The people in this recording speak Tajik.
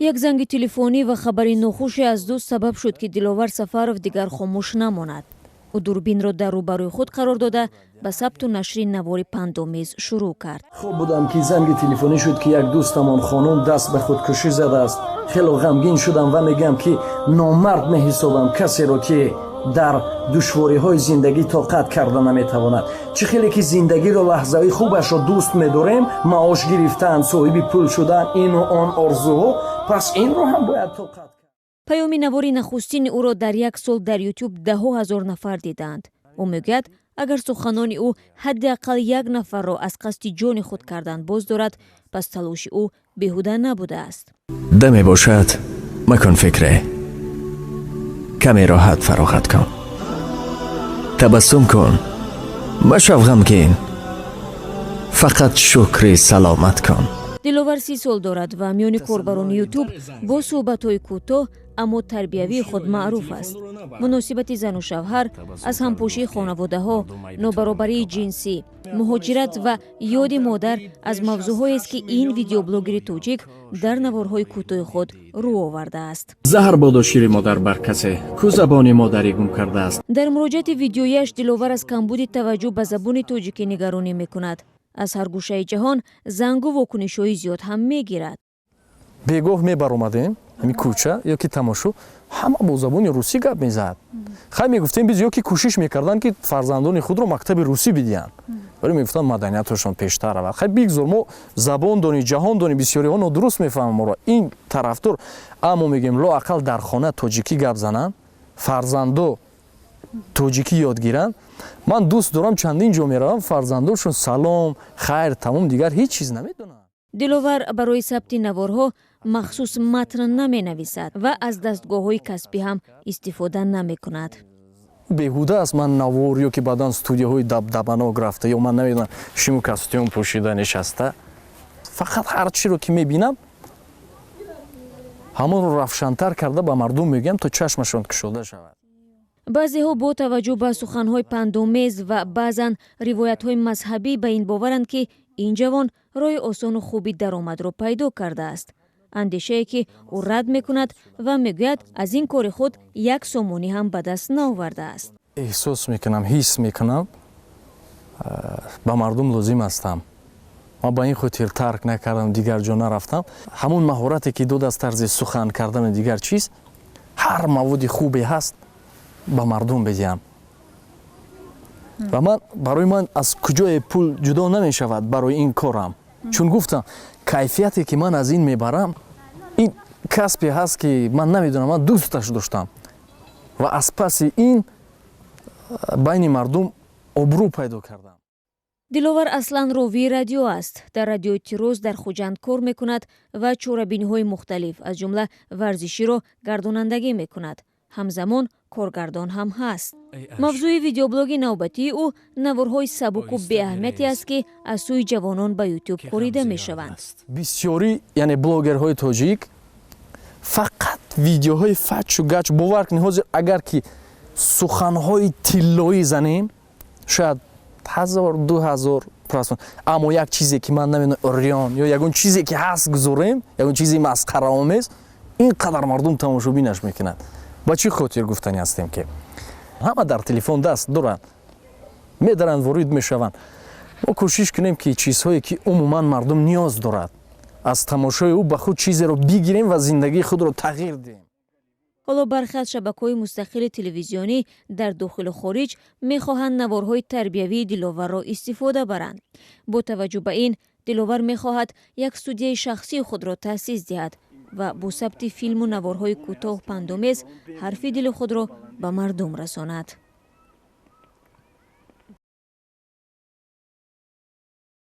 Як занги телефонӣ ва хабари нохуше аз дӯст сабаб шуд, ки Диловар Сафаров дигар хомӯш намонад. Ӯ дурбинро дар рӯбарӯи худ қарор дода, ба сабту нашри навори пандомез шурӯъ кард. Хоб будам, ки занги телефонӣ шуд, ки як дӯстамон хонум даст ба худкушӣ задааст. Хело ғамгин шудам ва мегӯям, ки номард меҳисобам касеро, ки дар душвориҳои зиндагӣ тоқат карда наметавонад. Чӣ хеле ки зиндагиро, лаҳзаҳои хубашро дӯст медорем, маош гирифтан, соҳиби пул шудан, ину он орзуҳо, пас инро ҳам бояд тоқат кард. Паёми навори нахустини ӯро дар як сол дар Ютуб даҳҳо ҳазор нафар дидаанд. Ӯ мегӯяд, агар суханони ӯ ҳадди ақал як нафарро аз қасди ҷони худ кардан боз дорад, пас талоши ӯ беҳуда набудааст. Даме бошад, макун фикре, каме роҳат фароғат кун, табассум кун, машав ғамгин, фақат шукри саломат кун. Диловар 30 сол дорад ва миёни корбарони Ютуб бо суҳбатҳои кӯтоҳ, аммо тарбиявии худ маъруф аст. Муносибати зану шавҳар, аз ҳампошии хонаводаҳо, нобаробарии ҷинсӣ, муҳоҷират ва ёди модар аз мавзӯъҳоест, ки ин видеоблогери тоҷик дар наворҳои кӯтоҳи худ рӯ овардааст. Заҳр бодо шири модар бар касе, ку забони модарӣ гум кардааст. Дар муроҷиати видеояш Диловар аз камбуди таваҷҷӯҳ ба забони тоҷикӣ нигаронӣ мекунад. Аз ҳар гӯшаи ҷаҳон зангу вокунишҳои зиёд ҳам мегирад. Бегоҳ мебаромадем ҳамин кӯча ё ки тамошо, ҳама бо забони русӣ гап мезад. Хай, мегуфтем биз, ё ки кӯшиш мекарданд, ки фарзандони худро мактаби русӣ бидиҳанд, вале мегуфтанд, маданияташон пештар равад. Хай, бигзор, мо забон дони, ҷаҳон дони, бисёриҳо нодуруст мефаҳманд моро, ин тарафдор. Аммо мегӯем, лоақал дар хона тоҷикӣ гап зананд, фарзандо тоҷикӣ ёд гиранд. Ман дӯст дорам, чандин ҷо меравам, фарзандошон салом, хайр, тамом, дигар ҳеҷ чиз намедонанд. Диловар барои сабти наворҳо махсус матн наменависад ва аз дастгоҳҳои касбӣ ҳам истифода намекунад. Беҳуда аст ман навор ё ки баъдан студияҳои дабдабанок рафта, ё ман намедонам, шиму костюм пӯшида нишаста. Фақат ҳар чиро ки мебинам, ҳамонро равшантар карда ба мардум мегӯям, то чашмашон кушода шавад. Баъзеҳо бо таваҷҷӯҳ ба суханҳои пандомез ва баъзан ривоятҳои мазҳабӣ ба ин боваранд, ки ин ҷавон роҳи осону хуби даромадро пайдо кардааст, андешае ки ӯ рад мекунад ва мегӯяд, аз ин кори худ як сомонӣ ҳам ба даст наовардааст. Эҳсос мекунам, ҳис мекунам, ба мардум лозим ҳастам. Ман ба ин хотир тарк накардам, дигар ҷо нарафтам. Ҳамон маҳорате ки дод аз тарзи сухан кардану дигар чиз, ҳар маводи хубе ҳаст, ба мардум бидиҳам. Ва ман, барои ман аз куҷое пул ҷудо намешавад барои ин корам, чун гуфтам, кайфияте ки ман аз ин мебарам, ин касбе ҳаст, ки ман намедонам, ман дӯсташ доштам ва аз паси ин байни мардум обрӯ пайдо кардам. Диловар аслан ровии радио аст. Дар радиои Тироз дар Хуҷанд кор мекунад ва чорабиниҳои мухталиф, аз ҷумла варзиширо гардонандагӣ мекунад. Ҳамзамон коргардон ҳам ҳаст. Мавзӯи видеоблоги навбатии ӯ наворҳои сабуку беаҳамияте аст, ки аз сӯи ҷавонон ба Ютуб корида мешаванд. Бисёрӣ, яъне блогерҳои тоҷик, фақат видеоҳои фачу гач. Бовар кунед, ҳозир агар ки суханҳои тиллоӣ занем, шояд 1000, 2000 просмотр. Аммо як чизе ки ман намедонам, урён ё ягон чизе ки ҳаст гузорем, ягон чизи масхараомез, ин қадар мардум тамошобинаш мекунад. Ба чӣ хотир гуфтанӣ ҳастем, ки ҳама дар телефон даст доранд, медаранд, ворид мешаванд. Мо кӯшиш кунем, ки чизҳое ки умуман мардум ниёз дорад, аз тамошои ӯ ба худ чизеро бигирем ва зиндагии худро тағйир диҳем. Ҳоло бархе аз шабакаҳои мустақили телевизионӣ дар дохилу хориҷ мехоҳанд наворҳои тарбиявии Диловарро истифода баранд. Бо таваҷҷӯҳ ба ин, Диловар мехоҳад як студияи шахсии худро таъсис диҳад ва бо сабти филму наворҳои кӯтоҳ, пандомез ҳарфи дили худро ба мардум расонад.